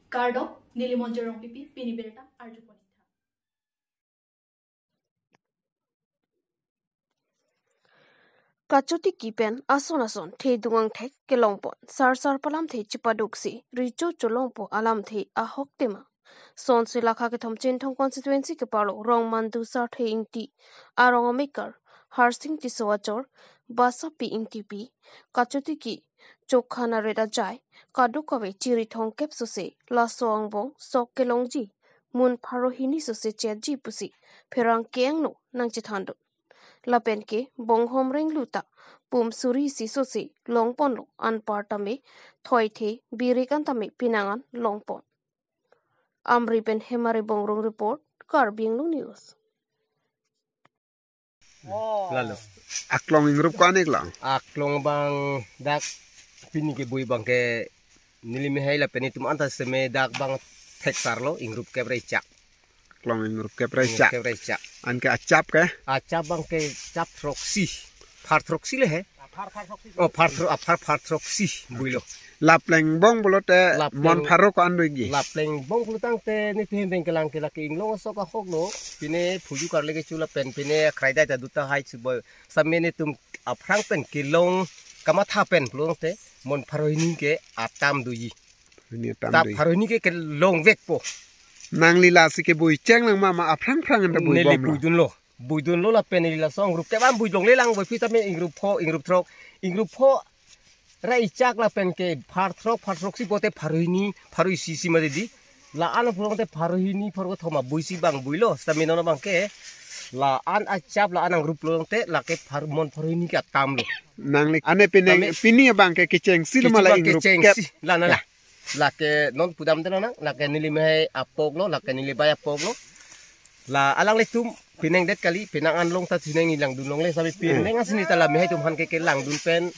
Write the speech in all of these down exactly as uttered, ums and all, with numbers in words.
Kardom, neli Monjir Rongpipi, pini birta arjupon-ik tha. Kachotiki pen ason ason thedung angthek kelongpon, sarsar palamthe chipaduksi recho cholongpo alamthe ahok tema. Sonsi lakha kethom Chinthong constituency keparlo Rongmandu Sarthe Ingti arong amekar Harsing Tisso achor, Basapi Ingtipi, kachotiki chokhan aret ajai kadokave chiri thomkep sose laso angbong sok kelongji, mun pharo hini sose chetji pusi pherangke angno nangchethandun. Lapenke bonghom renglu ta pum suri isi sose longponlo, anparta me thoithe birik an tame pinangan longpon. Amri pen Hemari Bongrung report, Karbi Anglong News. Lalo. Aklong ingrup ko-an-ik lang? Aklong abang dak pini kebui abangke neli mehai lapen netum anta seme dak abang theksarlo, ingrup kep ra ichak. Aklong ingrup kep ra ichak. Ingrup kep ra ichak. Anke achap ke? Achap abangke chap throksi. Phar throksi le he. Oh, phar thro-, ah, phar, phar throksi builo. Lapleng bong pulote Lapleng mon pharo ko-an doji? Lapleng bong pulo tangte netum hem beng kelang ke lake inglong asok ahoklo. Pine phuju karle kechu lapen pine kraidai ta duta hai chuboi. Same netum aphrang pen kelong kamatha pen pulo tangte mon pharo hini ke atam doji. Hini atam Tap doji. Pharo hini ke kelongvekpo. Nangli lasi kebui cheng lang ma, ma aphrang phrang anta bui Neli bomlo? Buidunlo. Buidunlo lapen neli laso ingrup kep an bui longle lang, bui phi tame ingrup pho, ingrup throk, ingrup pho ra ichak lapenke phar throk, phar throksi pote pharo hini, pharo isi isi mati di. La-an pulote pharo hini, pharo kethom abuisi abang builo, seta minono abangke la-an achap, la-an ingrup pulote lake phar, mon pharo hini ke atamlo. Nangli ane pine Tame pini abangke kechengsi lo Kecheng mala abang ingrup kechengsi. Kep. La, na, la. Lake non pudam te nang, lake neli mehai apoklo, lake neli bai apoklo. La alanglitum pinangdet kali, pinangan long ta thinang neli langdun longle, sabi pinang asini ta la mehai atum aphan ke kelangdun pen,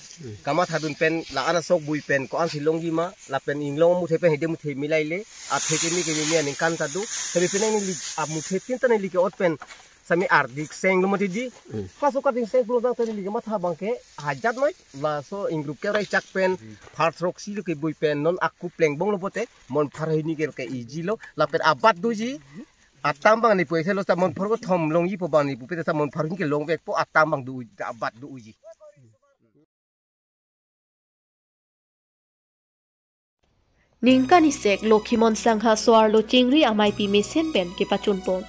kamathadun pen, la-an asok bui pen, ko-ansi longji ma, lapen inglong amuthe pen hede muthe milaile, athe keme keme aningkan ta do, sabi pinang neli amuthe tin ta neli ke-ot pen, sami ardik seng lo mati di. Hmm. Laso kardik seng pulo tangte neli kematha abangke hajat noi, laso ingrup kep ra ichak pen, phar throksi lo kebui pen, non aku pleng bonglo pote, mon pharo hini ke ke iji lo, lapen abat doji, atam abang ni puethelo ta mon pharo kethom longji pu abang ni pupe ta mon pharo hini ke longvekpo, atam abang do uji, abat do uji. Ningkan isek Lokhimon Sangha so-arlo chingri ameipi mesen pen kepachunpon.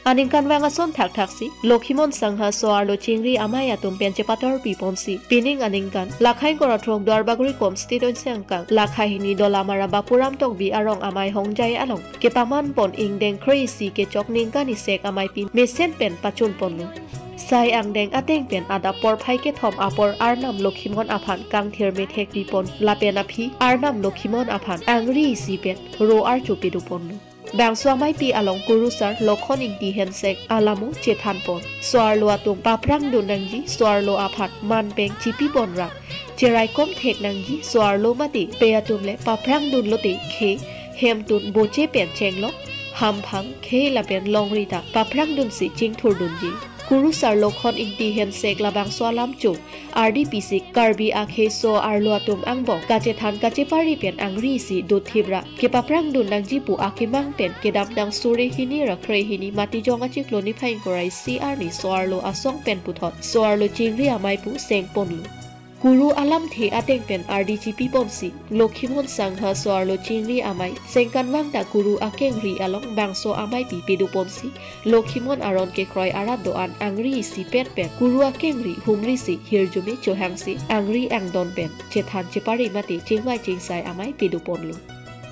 Aningkanvang ason thakthaksi Lokhimon Sangha so-arlo chingri amei atum pen chepatorpiponsi, pining aningkan Lakhaing Korathong Duarbagori constituency angkang Lakha hini Dolamara Bapuram Tokbi arong amei hongjai along kepamanpon ingdeng kre-isi kechok ningkan isek ameipi mesen pen pachunponlo. Sai angdeng ateng pen adap porphai kethom apor Arnam Lokhimon aphan kangthir methek pipon lapen aphi Arnam Lokhimon aphan angri isi pen ro archo pidoponlo. Bangso ameipi along kurusar Lokhon Ingti Hensek alamo chethanpon. So-arlo atum paphrangdun nangji, so-arlo aphan manpeng chipiponra cheraikom thek nangji, so-arlo mate pe atum le paphrangdunlote khe, hemtun boche pen chenglok, hamphang, khei lapen longri ta paphrangdunsi chingthurdunji. Kurusar Lokhon Ingti Hensek labangso alam chung ardi pisik Karbi akhei so-arlo atum angbong kachethan kachepari pen angri isi dothipra kepaphrangdun nangji pu akemang pen kedamtang suri hini ra kre hini Matijong achiklo niphai ingkoi ra isi arni so-arlo asong pen puthot so-arlo chingri amei pu sengponlo. Kuru alamthe ateng pen ardi chipiponsi Lokhimon Sangha so-arlo chingri amei sengkanvang ta kuru akengri along bangso ameipi pidoponsi Lokhimon aron kekroi arat do-an angri isi pet pen kuru akengri humrisi hirjume chohangsi angri angdon pen chethan chepari mate chingvai chingsai amei pidoponlo.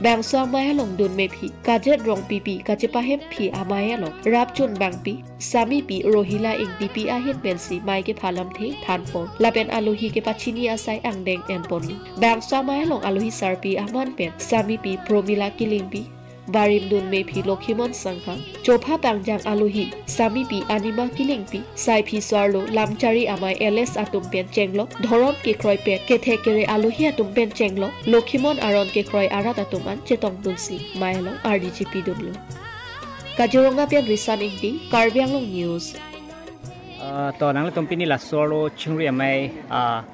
Bangso amei along dunmephi Kajet Rongpipi kachepahemphi amei along Rapchun Bangpi, Samipi Rohila Ingtipi ahin pensi mei kepha lamthe thanpon lapen alohi kepachini asai angdeng enponlo. Bangso amei along alohi sarpi aman pen Samipi Promila Kilingpi, barim dunmephi Lokhimon Sangha, chopha pangjang alohi Samipi Anima Kilingpi, saiphi so-arlo lamchari amei L S atum pen chenglok, dhorom kekroi pen kethek kere alohi atum pen chenglok, Lokhimon aron kekroi arat atum an chetongdunsi mei along ardi chipidunlo. Kaziranga pen Risan Ingti, Karbi Anglong News. Ah, to nanglitum pini la so-arlo chingri amei, ah,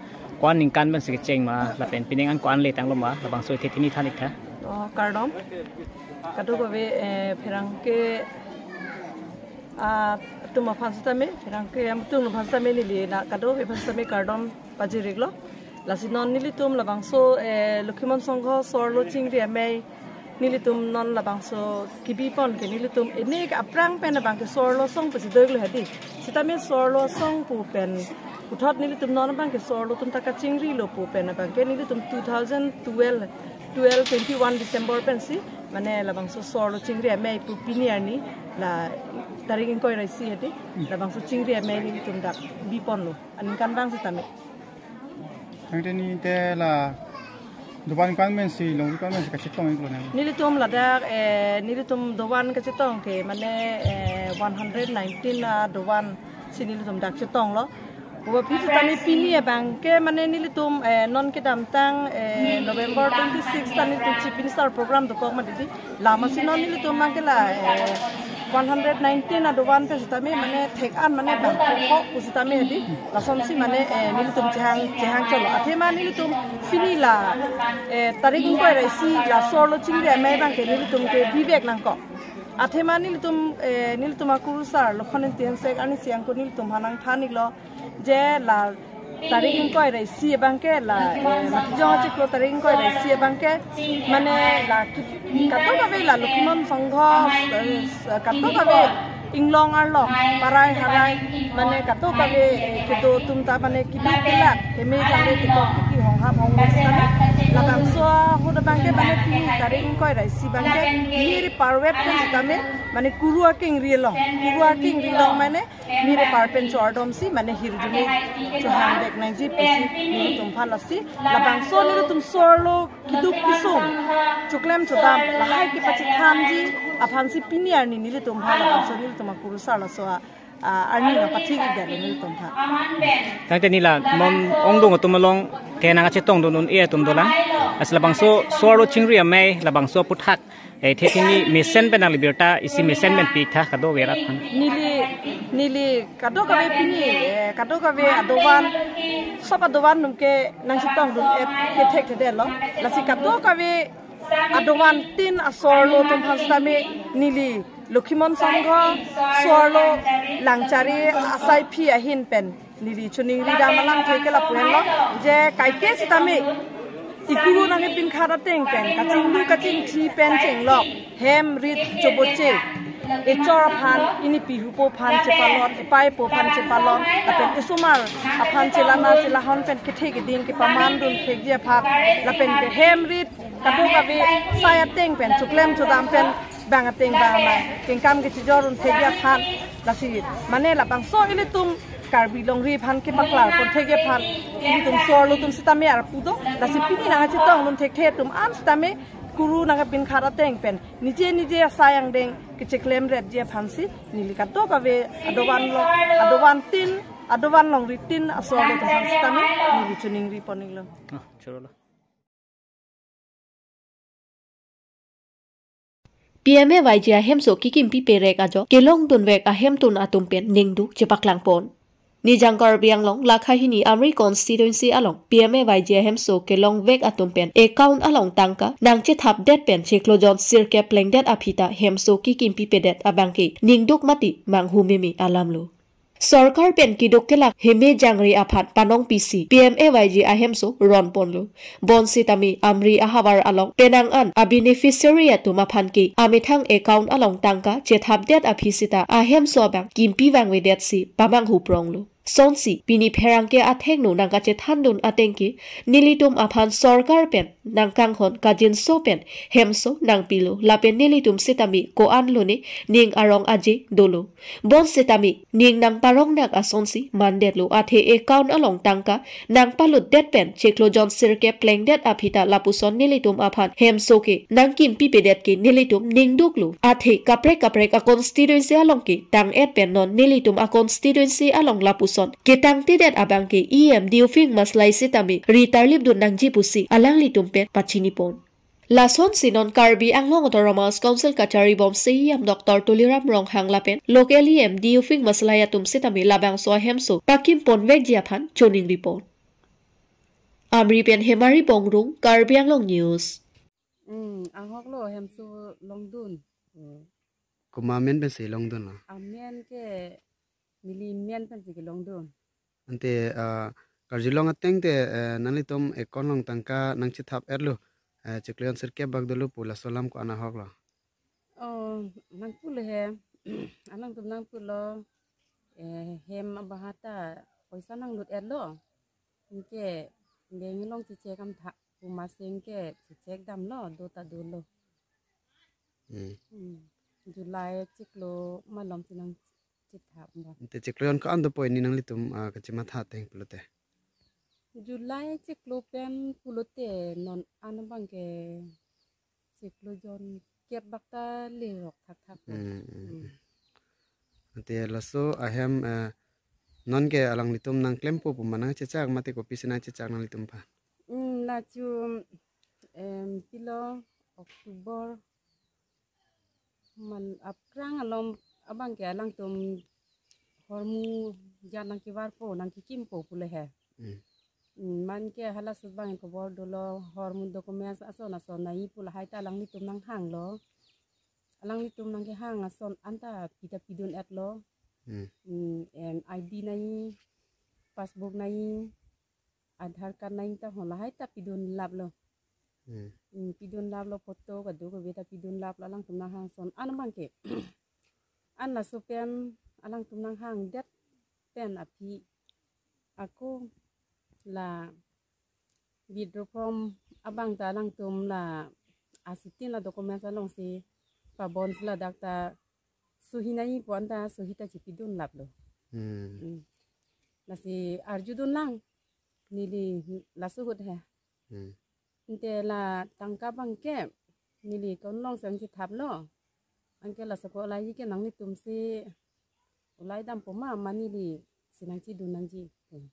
ko-an ningkan pensi kecheng ma, lapen pining an ko-an le tanglo ma, labangso ithe thini than-ik tha. Oh, kardom. Kadokave, eh, pherangke, ah, atum aphan sitame, pherangke atum aphan sitame neli na kadokave aphan sitame kardom pajir-iklo. Lasi non nelitum labangso, eh, Lokhimon Sangha so-arlo chingri amei nelitum non labangso kebipon ke nelitum ene ke aphrang pen abang ke so-arlo asong pusi do-iklo hedi. Sitame so-arlo asong pu pen puthot nelitum non abang ke so-arlo atum ta kachingrilo pu pen abang ke nelitum two thousand twelve, twelve, twenty-one December pensi mane labangso so-arlo chingri amei pu pini arni la tarik ingkoi ra isi hedi labangso chingri amei nelitum dak biponlo. Aningkanvang sitame. Tangte neli te la dovan kan mensi, longri kan mensi kachetong-iklo nang. Nelitum ladak, eh, nelitum dovan kachetong ke mane, eh, one hundred nineteen adovan si nelitum dak chetonglo. Aphi sitame pini abang ke mane nelitum, eh, non kedamtang, eh, November twenty-six ta nelitum Chief Minister program dokok ma didi. Lasi non nelitum abang ke la, eh, one hundred nineteen adovan pen sitame mane thek-an mane bang kok pu sitame hedi. Lasonsi mane, eh, nelitum chehang, chehang cholo. Athema nelitum pini la, eh, tarik ingkoi ra isi la so-arlo chingri amei abang ke nelitum ke bivek nangkok. Athema nelitum, eh, nelitum akurusar Lokhon Ingti Hanse arnisi angko nelitum aphan nangthan-iklo. Je la tarik ingkoi ra isi abang ke la, eh, Matijong achiklo tarik ingkoi ra isi abang ke mane la ki-, kadokave la Lokhimon Sangha, eh, kadokave inglong arlong, parai harai, mane kadokave, eh, kedo atum ta mane kiduk kelak, heme jangre tikok tiki honghap honglo sitame. Labangso ahut abang ke mane pini tarik ingkoi ra isi abang ke mir parvet pen sitame mane kuru akengri along, kuru akengri along mane mir par pen chordomsi mane hirjume chohang vek nangji pusi nelitum aphan lasi labangso nelitum so-arlo keduk kesung choklem chodam lahai kepachethanji aphansi pini arni nelitum aphan labangso nelitum akurusar laso a, a, arni nangpathik-ikdetlo nelitum aphan. Tangte neli la non ongdung atum along ke nangkachetongdun un-e atum dolang. Lasi labangso so-arlo chingri amei labangso aputhak eh, the thini mesen pen nangli birta isi mesen pen pitha kadokave rat aphan. Neli, neli kadokave pini, eh, kadokave adovan, sob adovan atum ke nangchetongdun-et kethekthedetlo. Lasi kadokave adovan tin aso-arlo atum aphan sitame neli Lokhimon Sangha so-arlo Langchari asaiphi ahin pen neli choningri dam alamthe ke lapu-anlo, je kaike sitame ikuru nangkepinkhat ateng pen kachinglu kachingthi pen chenglok hem rit choboche, echor aphan, inipi hupo aphan chepalon, epaipo aphan chepalon, lapen isomar aphan chelana chelahon pen kethe keding kepamandun thekji aphan, lapen ke hem rit kadokave sai ateng pen choklem chodam pen bang ateng bang amei kengkam kechijordun thekji aphan, lasi mane labangso ilitum Karbi longri aphan kepaklarpon thekji aphan ilitum so-arlo atum sitame arpu do, lasi pini nangkachetongdun thekthe atum an sitame kuru nangkepinkhat ateng pen nije nije asai angdeng kecheklemrepji aphansi neli kadokave adovan lo, adovan tin, adovan longri tin aso-arlo atum aphan sitame neli choningri pon-iklo. Ah, chorolo. P M A Y G ahemso kekimpi perek ajok kelongdunvek ahemtun atum pen ningduk chepaklangpon. Nijang Karbi Anglong lakha hini Amri constituency along P M A Y G ahemso kelongvek atum pen account along tangka nangchethapdet pen chiklo jon sirkep plengdet aphi ta hemso kekimpipedet abangke ningduk mati manghumeme alamlo. Sorkar pen keduk kelak heme jangre aphan panongpisi P M A Y G ahemso ronponlo. Bonsitame Amri ahavar along penang an a-beneficiary atum aphan ke amethang account along tangka chethapdet aphi sita ahemso abang kimpi vangvedetsi pamanghupronglo. Sonsi pini pherangke athengno nangkachethandun ateng ke nelitum aphan sorkar pen nangkanghon kajinso pen hemso nangpilo lapen nelitum sitame ko-anlone ning arong aje dolo. Bonsitame ning nangparongnak asonsi mandetlo, athe account along tangka nangpalutdet pen chiklo jon sirkep plengdet aphi ta lapuson nelitum aphan hemso ke nangkimpipedet ke nelitum ningduklo. Athe kaprek kaprek a-constituency along ke tang-et pen non nelitum a-constituency along lapuson ketangtedet abangke E M Diufing Maslai sitame ri tarlipdun nangji pusi alanglitum pen pachinipon. Lasonsi non Karbi Anglong Autonomous Council kachari bom C E M Doctor Tuliram Ronghang lapen local E M Diufing Maslai atum sitame labangso ahemso pakimponvekji aphan choningripon. Amri pen Hemari Bongrung, Karbi Anglong News. Hmm, ahok lo hemso longdun. Hmm. Komat amen pensi longdun lo? Amen ke neli men pensi kelongdun. Ante, ah, karjulong ateng te, eh, nanglitum account along tangka nangchethap-etlo, eh, chiklo jon sirkep bak dolo pu laso alam ko-an ahok lo? Oh, nangpulo he. Alangtum nangpulo, eh, hem abahata poisa nanglut-etlo. Anke bank along chechek damtha pu masi anke chechek damlo, do ta dolo. Hmm. Hmm. July chiklo malom si nangchethap ba. Ante chiklo jon ko-an dopo pini nanglitum, ah, kachematha ateng pulote? July chiklo pen pulote non an abang ke chiklo jon kep bak ta lerok thakthak lo. Hmm, hmm, hmm. Ante laso ahem, eh, non ke alanglitum nangklempo pu ma nangchechak mate kopisi nangchechak nanglitum aphan? Hmm, la chu, em, pilo October man aphrang alom abang ke alangtum hormu jan nangkevarpo, nangkekimpo pulo he. Hmm. Hmm, man ke halaso abang kobor dolo, hormu documents ason ason nangji pu lahai ta alanglitum nanghanglo. Alanglitum nangkehang ason anta pi ta pidun-etlo. Hmm. Hmm, em, I D nangji, passbook nangji, Aadhaar card nangji ta ho lahai ta pidun laplo. Hmm. Hmm, pidun laplo, photo kadokave ta pidun laplo, alangtum nanghang ason an abang ke. An laso pen alangtum nanghangdet pen aphi ako la withdraw form abang ta alangtum la asitin la documents alongsi pabon si ladak ta sohi nangji pu anta sohi ta chipidun laplo. Hmm. Hmm. Lasi arjudun lang neli laso ahut he. Hmm. Ante la tangka abang ke neli account along si nangchethaplo. Anke laso ko lahai ke nanglitum si lahai dampo ma, ma neli si nangchedun nangji. Hmm.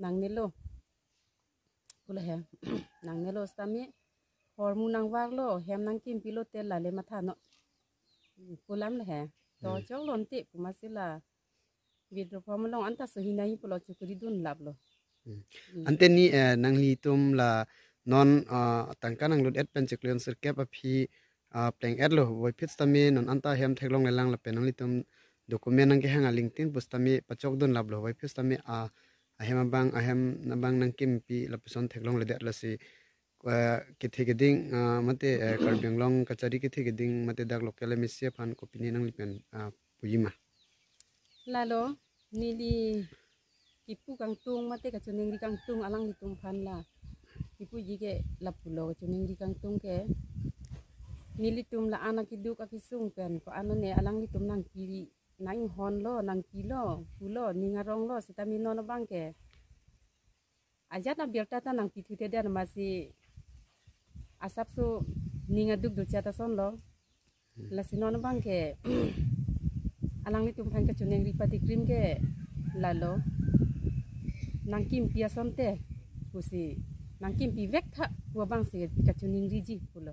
Nangnelo. Pulo he. Nangnelo sitame hormu nangvarlo, hem nangkimpilote lale matha non pu alam le he. To Hmm. choklo ante pu masi la withdraw form along anta sohi nangji pulo chukuri dun laplo. Hmm. Hmm. Ante ni, eh, nanglitum la non, ah, tangka nanglut-et pen chiklo jon sirkep aphi, ah, pleng-etlo, puvoiphit sitame non anta hem theklonglelang lapen nanglitum document nangkehang alingtin pusitame pachokdun laplo, puvoiphit sitame, ah, ahem abang, ahem abang nangkimpi lapuson theklongledetlo si, eh, kethe keding, ah, mate, eh, Karbi Anglong kachari kethe keding mate dak local M A C aphan kopine nangli pen, ah, puji ma? Lalo, neli kipu kangtung mate kachiningri kangtung alanglitum aphan la kipuji ke lapulo, kachiningri kangtung ke nelitum la-an akiduk akisung pen ko-an ne alanglitum nangpi, nanghonlo, nangpilo pulo, ning aronglo sitame non abang ke ajat abirta ta nangpithuthedet masi asapso ning aduk duchat asonlo. Hmm. Lasi non abang ke alanglitum aphan kachiningri patikrim ke lalo, nangkimpi asonte pusi, nangkimpivek tha pu abang si kachiningriji pulo.